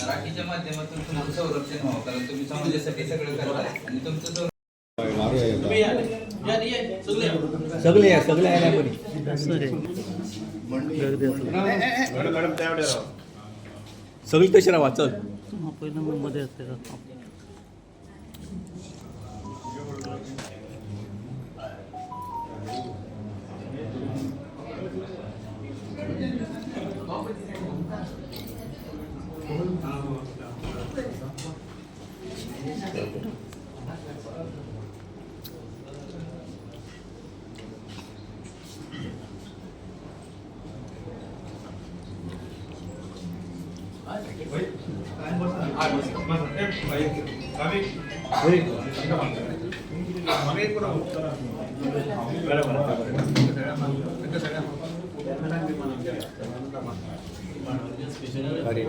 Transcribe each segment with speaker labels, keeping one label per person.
Speaker 1: राखीच्या माध्यमातून तुमचं संरक्षण व्हावं, कारण तुम्ही समाजासाठी सगळं करताय आणि तुमचं
Speaker 2: सगळे या, सगळे आयल्या परी. सगळी तशी रावा चल.
Speaker 3: मध्ये असते.
Speaker 2: अरे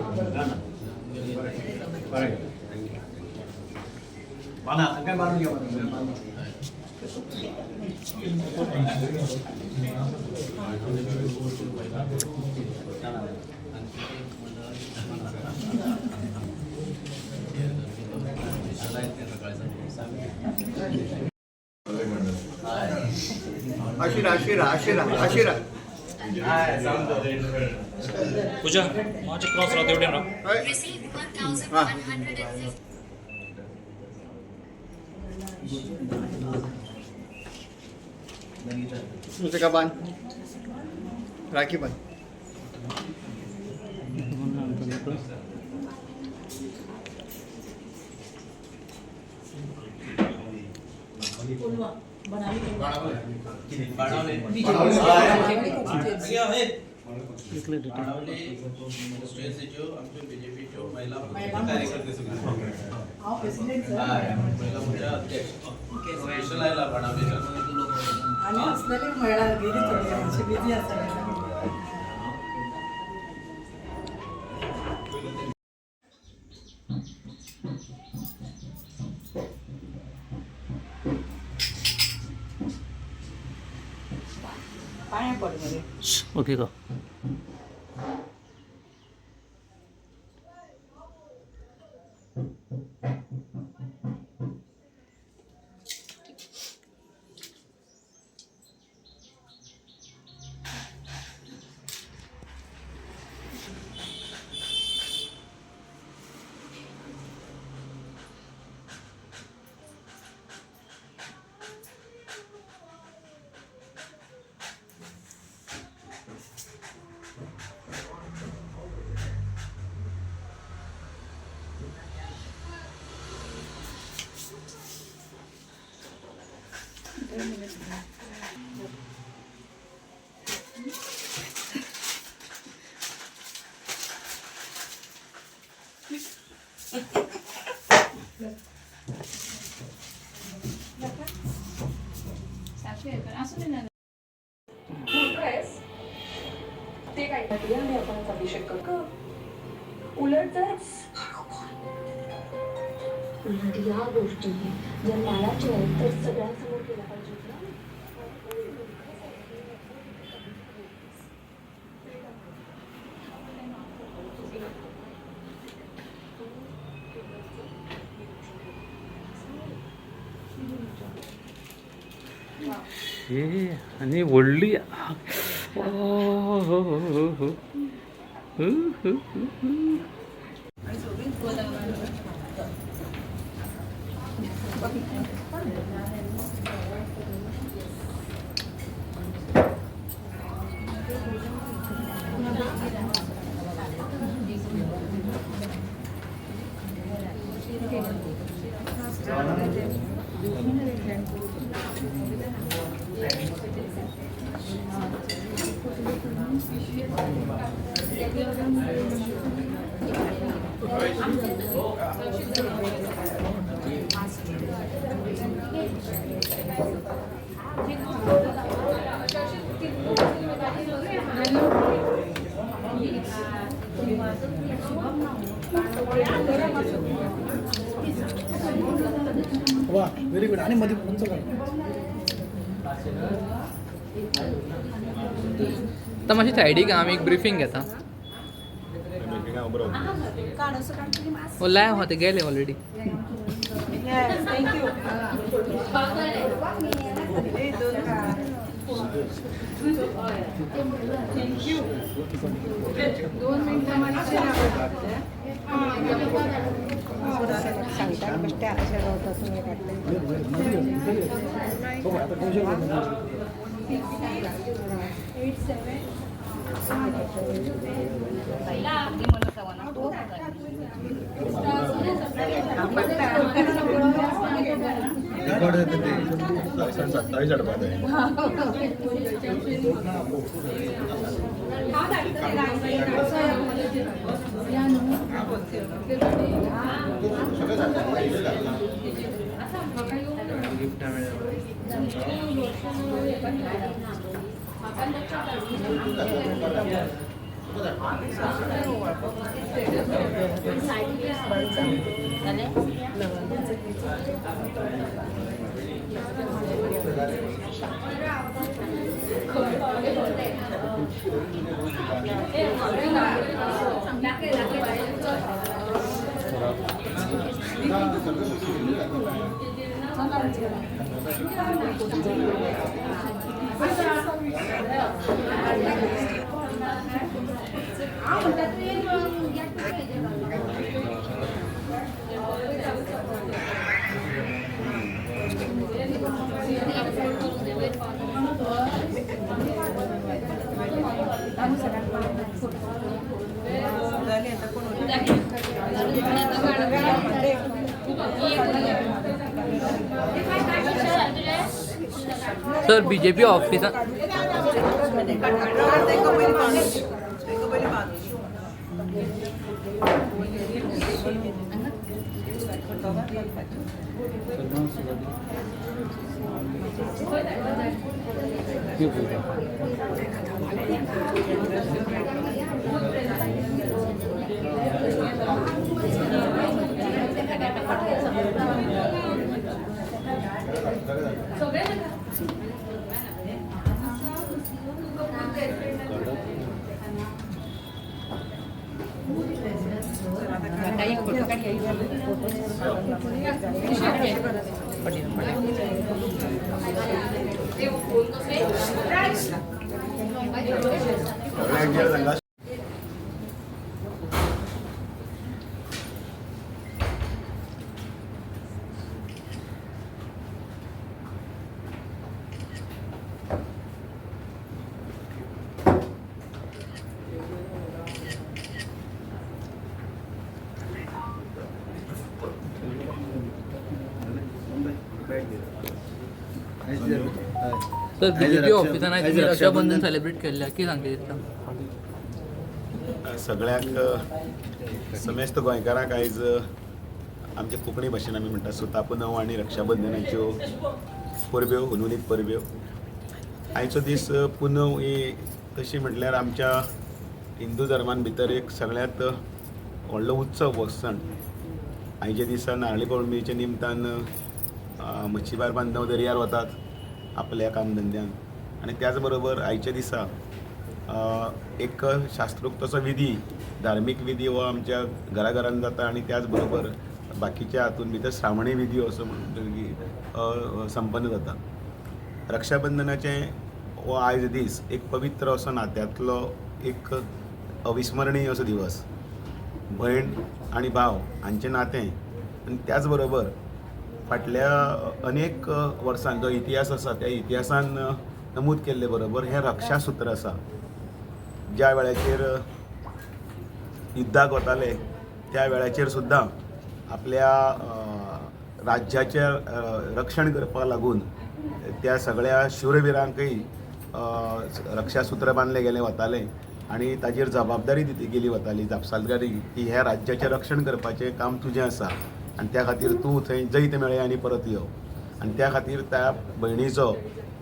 Speaker 4: आशिरा आशिरा आशिरा आशिरा.
Speaker 5: पूजा माझे क्रॉस राहते एवढे ना.
Speaker 6: Received 1150.
Speaker 4: तुझं का बांध राखी बांध.
Speaker 1: आमच्यो बीजेपीच्यो महिला कार्यकर्ते सगळे, महिला मोर्चा अध्यक्ष स्पेशल आयला बाणावलेच्या.
Speaker 7: आणि असलेले महिला गेली थोडी अशी बिझी असतात. पाया पड मध्ये.
Speaker 3: ओके का?
Speaker 8: ते काय आणि आपणच अभिषेक करू. उलट जर उलट या गोष्टी जर मानाच्या आहेत तर सगळ्यांसमोर केल्या पाहिजेत ना.
Speaker 3: हे आणि व्हडली हो हो हो हो हो हो हो हो.
Speaker 4: वा, व्हेरी गुड. आणि मध्ये उंच कर.
Speaker 1: आता मातशी सायडीक आमी एक ब्रिफींग घेता. ओ लायव आहा, ते गेले already.
Speaker 7: Yes, thank you. Thank you.
Speaker 4: हो, आता कौशल बोलतो.
Speaker 9: रेकॉर्ड जाता ते 27 हाडपा जाय.
Speaker 1: सर, बीजेपी ऑफिसान
Speaker 9: सगळ्यांक जेल सांगा.
Speaker 1: सर, बीजेपी ऑफिसान आयज तुमी रक्षाबंधन सेलिब्रेट केल्लें, कितें सांगता दिसता?
Speaker 9: सगळ्यांक, समेस्त गोंयकारांक आयज आमच्या कोंकणी भाशेन आमी म्हणटा सुता पुनव आनी रक्षाबंधनाच्यो परब्यो, हुनहुनीत परब्यो. आयचो दीस पुनव ही तशी म्हटल्यार आमच्या हिंदू धर्मान भितर एक सगळ्यांत व्हडलो उत्सव हो सण. आयच्या दिसा नारळी पौर्णिमेच्या निमतान मच्छीमार बांधव दर्यार वतात आपल्या कामधंद्यान आनी त्याच बरोबर आयच्या दिसा एक शास्त्रोक्त असो विधी, धार्मीक विधी हो आमच्या घराघरान जाता आनी त्याच बरोबर बाकीच्या हातून भितर श्रावणी विधी असो म्हणटकीर संपन्न जाता. रक्षाबंधनाचें हो आयज दीस एक पवित्र असो नात्यांतलो एक अविस्मरणीय असो दिवस. भयण आनी भाव हांचें नातें आनी त्याच बरोबर फाटल्या अनेक वर्सां जो इतिहास आसा त्या इतिहासान नमूद केल्ले बरोबर हें रक्षासूत्र आसा. ज्या वेळाचेर युद्धाक वताले त्या वेळाचेर सुद्दां आपल्या राज्याचें रक्षण करपाक लागून त्या सगळ्या शुरविरांकय रक्षासूत्र बांदलें गेलें वतालें आनी ताजेर जबाबदारी दिली गेली वताली, जापसालदारी की ह्या राज्याचें रक्षण करपाचें काम तुजें आसा आनी त्या खातीर तूं थंय जैत मेळय आनी परत यो. आनी त्या खातीर त्या भयणीचो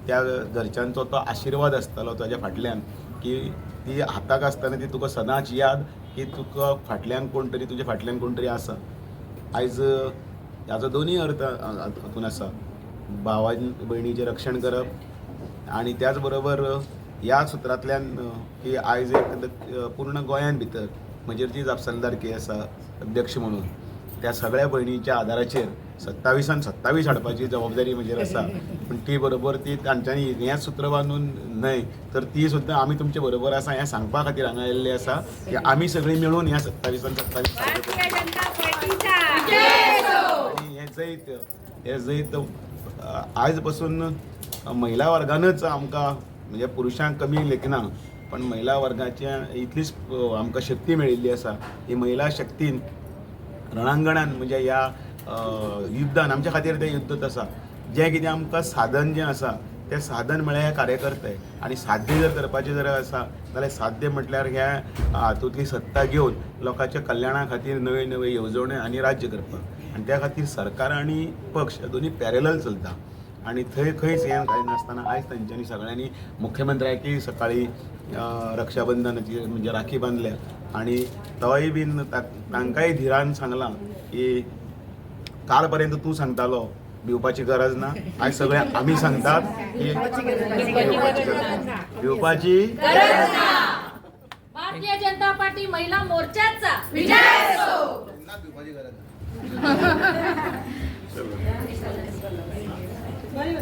Speaker 9: त्या त्या घरच्यांचो तो आशिर्वाद आसतालो ताज्या फाटल्यान की ती हाताक आसतना ती तुका सदांच याद की तुका फाटल्यान कोण तरी, तुज्या फाटल्यान कोण तरी आसा. आयज हाजो दोनूय अर्थ हातून आसा, भावान भयणीचें रक्षण करप आनी त्याच बरोबर ह्या सुत्रांतल्यान की आयज एक पूर्ण गोंयान भितर म्हजेर जी जापसालदारकी आसा अध्यक्ष म्हणून, त्या सगळ्या भयणीच्या आदाराचेर 27 27 हाडपाची जबाबदारी म्हजेर आसा. पूण ती बरोबर ती तांच्यांनी हें सूत्र बांदून न्हय तर ती सुद्दां आमी तुमचे बरोबर आसा हें सांगपा खातीर हांगा आयिल्ले आसा की आमी सगळीं मेळून ह्या 27 27. आनी हें जैत, हें जैत आयज पासून महिला वर्गानच आमकां, म्हणजे पुरुशांक कमी लेखना, पण महिला वर्गाच्या इतलीच आमकां शक्ती मेळिल्ली आसा. ही महिला शक्तीन रणांगणान म्हणजे ह्या युद्धान आमच्या खातीर तें युद्धच आसा, जें कितें आमकां साधन जें आसा तें साधन म्हळ्यार हे कार्यकर्ते. आनी साध्य जर करपाचें जर आसा जाल्यार साध्य म्हटल्यार ह्या हातूंतली सत्ता घेवन लोकांच्या कल्याणा खातीर नव्यो नव्यो येवजण्यो आनी राज्य करपाक, आनी त्या खातीर सरकार आनी पक्ष दोनी पॅरलल चलता. आनी थंय खंयच हें कांय नासतना आयज तांच्यांनी सगळ्यांनी मुख्यमंत्र्याकय सकाळी रक्षाबंधनाची म्हणजे राखी बांदल्या आनी तोय बीन तांकांय धिरान सांगलां की काल पर्यंत तूं सांगतालो भिवपाची गरज ना, आयज सगळे आमी सांगतात की भिवपाची गरज ना, भिवपाची.
Speaker 6: भारतीय जनता पार्टी महिला मोर्चाचा
Speaker 9: भिवपाची गरज ना.
Speaker 7: बरी.